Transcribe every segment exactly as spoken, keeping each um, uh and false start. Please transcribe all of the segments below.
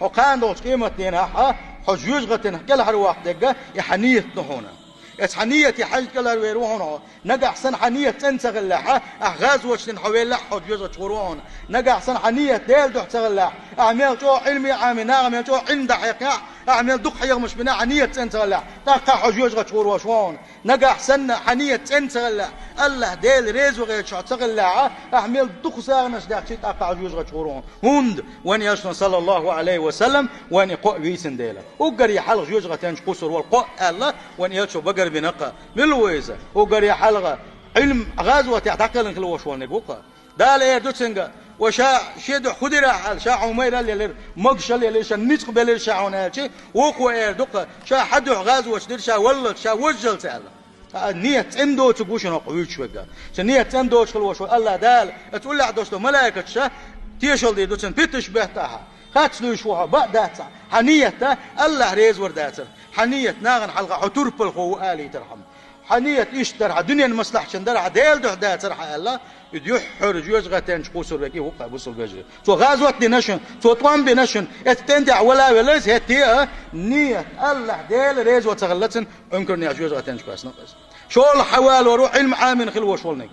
Хьо кхана долчу къематдийнахь, хьо жоьжахатин кӀелхьарвоккху дерг, и хьан ният ду хьуна. Эцу хьан нийятан хьаьжна кӀелхьарвер ву хьуна хьо. Нагахь санна хьан ният цӀена ца хиллехь, ахь гӀазот дина хьо веллехь, хьо жоьжахатехь гӀур ву хьуна. Нагахь санна хьан ният Делан дуьхьа ца хиллехь, ахь мел чӀогӀа Ӏилма Ӏамийна, наха мел чӀогӀа Ӏилма дӀахьаькхнехь, ахь мел дукха хьехамаш бина, хьан ният цӀена ца хиллехь, тӀаккха хьо жоьжахатехь гӀур ву хьуна. Нагахь санна хьан ният цӀена ца хиллехь, АллахӀ Дела реза ву гӀерташ хьо ца хиллехь, ахь мел дукха сагӀанаш даьхча, тӀаккха хьо жоьжахатехь гӀур ву хьуна. ХӀунда вайн Элчано, саллаллаху Ӏалайхи ва саллам, вайна и кхоъ вийцина дела. Уггаре хьалха жоьжахатехь кхуссур волу кхоъ аьлла, вайн Элчано багарбина-кх. Мила ву иза? Уггаре хьалха Ӏилма гӀазотехь дӀакхелхина хила волуш волу ниг ву-кх. Дала эр ду цуьнга: «Ва ша шен дуьхьа хӀун дира ахь?» аьлла, ша хьуна майралла елира, могушалла елира, ша ницкъ белира ша хьуна аьлча, вукхо эр ду-кх: «Ша хьан дуьхьа гӀазот дира, ша валлалц, ша вожжалц», аьлла. Ткъа ният цӀена доцург ву шуна хӀокху вуьйцуш верг. Цу ният цӀена доцуш хила волуш волу АллахӀ Дала, оцу уллехь долуш долу малайкаша тешалла дийр ду цуьнан, питанаш бетта ахьа. Хац луьйш ву хьо, баа дац ахьа. Хьан ният АллахӀ реза вар дацара. Хьан ният нахана хьалха хьо турпалхо ву алийтархьама. Хьан ният иштта дархьа, дуьненан маслахьчун дархьа, Делан дуьхьа дацархьа аьлла, и дуьххьара жоьжахатехь кхуссур верг и ву-кх, бусалба вежарий. Цо гӀазот дина шуна, цо тӀом бина шуна, эцу тӀен тӀехь вала а велла иза, хӀетте а ният АллахӀ Дела резо ца хилла цуьнан, Ӏункарнехь жоьжахатехь кхоьссина-кх иза. ШолгӀа хьан валор ву Ӏилма Ӏамийна хила волуш волу ниг.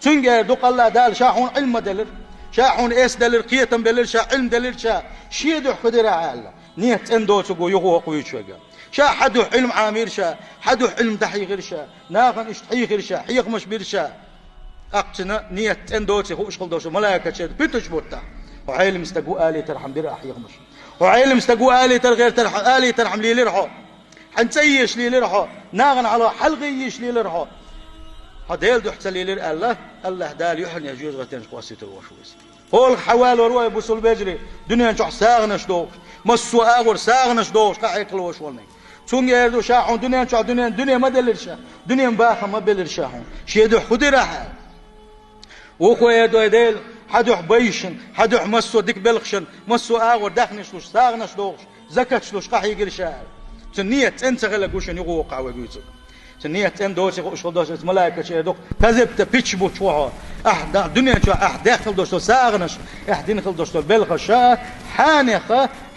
Цуьнга эр ду-кх АллахӀ Дала: «Ша хьуна Ӏилма делира, ша хьуна эс делира, кхетам белира, ша Ӏилма делира, ша шен дуьхьа хӀун дира ахь?» аьлла. Ният цӀена доцург ву юха хӀокху вуьйцуш верг. Ша хьан дуьхьа Ӏилма Ӏамийра ша, хьан дуьхьа Ӏилма дӀахьийхира ша, нахана иштта хьийхира ша, хьехамаш бира ша. ТӀаккха цуьнан ният цӀена доций хууш хила долуш долу малайкаша питанаш бутта. «Хьо Ӏелам стаг ву алийтархьама дира ахь хьехамаш. Хьо Ӏелам стаг ву алийтар гӀертархьама, алийтархьама лийлира хьо. Хьан цӀе езаш лийлира хьо, нахана хьалха хьалхе езаш лийлира хьо. Хьо Делан дуьхьа ца лийлира», аьлла, АллахӀ Дала юьххьарнехь жоьжахатехь кхоссийтур волуш ву иза. ХӀоллакх хьан валор ву, ай бусалба вежарий, дуьнен чохь сагӀанаш дохуш, массо а агӀор сагӀанаш дохуш къахьега хила волуш волу ниг. Цуьнга эр ду: «Ша хьуна дуьнен чохь дуьнен, дуьне ма делира ша, дуьненан бахам ма белира ша хьуна. Шен дуьхьа хӀун дира ахь?» аьлла. Вукхо эр ду: «Ай Дела, хьан дуьхьа байшна, хьан дуьхьа массо а дика белхашна, массо а агӀор даьхнаш луш, сагӀанаш дохуш, закаташ луш къахьийгира ша», аьлла. Цуьнан ният цӀена ца хиларг ву шуна юха воккхахь верг вуьйцург. Цуьнан ният цӀена доций хууш хила долуш, оцу малайкаша эр ду-кх: «Казибта, пич бу хьо. Ахь да-, дуьнен чохь ахь даьхна хила долуш долу сагӀанаш, ахь дина хила долуш долу белхаш, хьенех,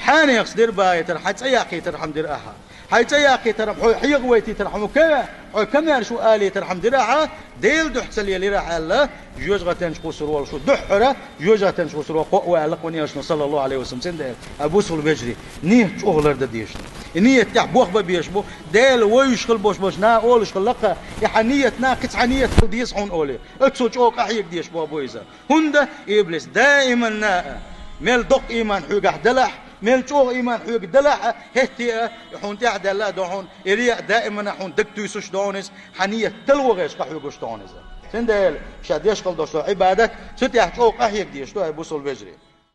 хьенехца дира бахийтар, хьайн цӀе яккхийтархьама дира ахьа. Хьайн цӀе яккхийтархьама, хьо хьехавайтийтархьама, хьо ка-, хьо камаьрша ву алийтархьама дира ахьа, Делан дуьхьа ца лелира ахьа», аьлла, жоьжахатехь кхуссур волуш ву, дуьххьара жоьжахатехь кхуссур волу кхоъ ву аьлла-кх вайн Элчано, саллаллаху Ӏалайхи ва саллам, цуьнан дела. Ай бусалба вежарий, ният чӀогӀа лардан дезаш ду. И ният тӀехь бохба безаш бу, Дела вевзаш хила болуш болчу наха олуш хилла-кх, и хьан ният нах кхин цхьа ният хила деза хьуна олий. Оццул чӀогӀа къахьега дезаш боху иза. ХӀунда иблис даиман а, мел доккха ийман хьоьгахь делахь, мел чӀогӀа ийман хьоьга делахь а, хӀетте а хьуна тӀехь а даьлла а ду хьуна, и риаъ даиман а хьуна дагатуьйсуш ду хьуна иза, хьан ният талвахь еш къахьоьгуш ду хьуна иза. Цундела ша деш хила долуш долу Ӏибадат цу тӀехь чӀогӀа къахьега дезаш ду, ай бусалба вежарий.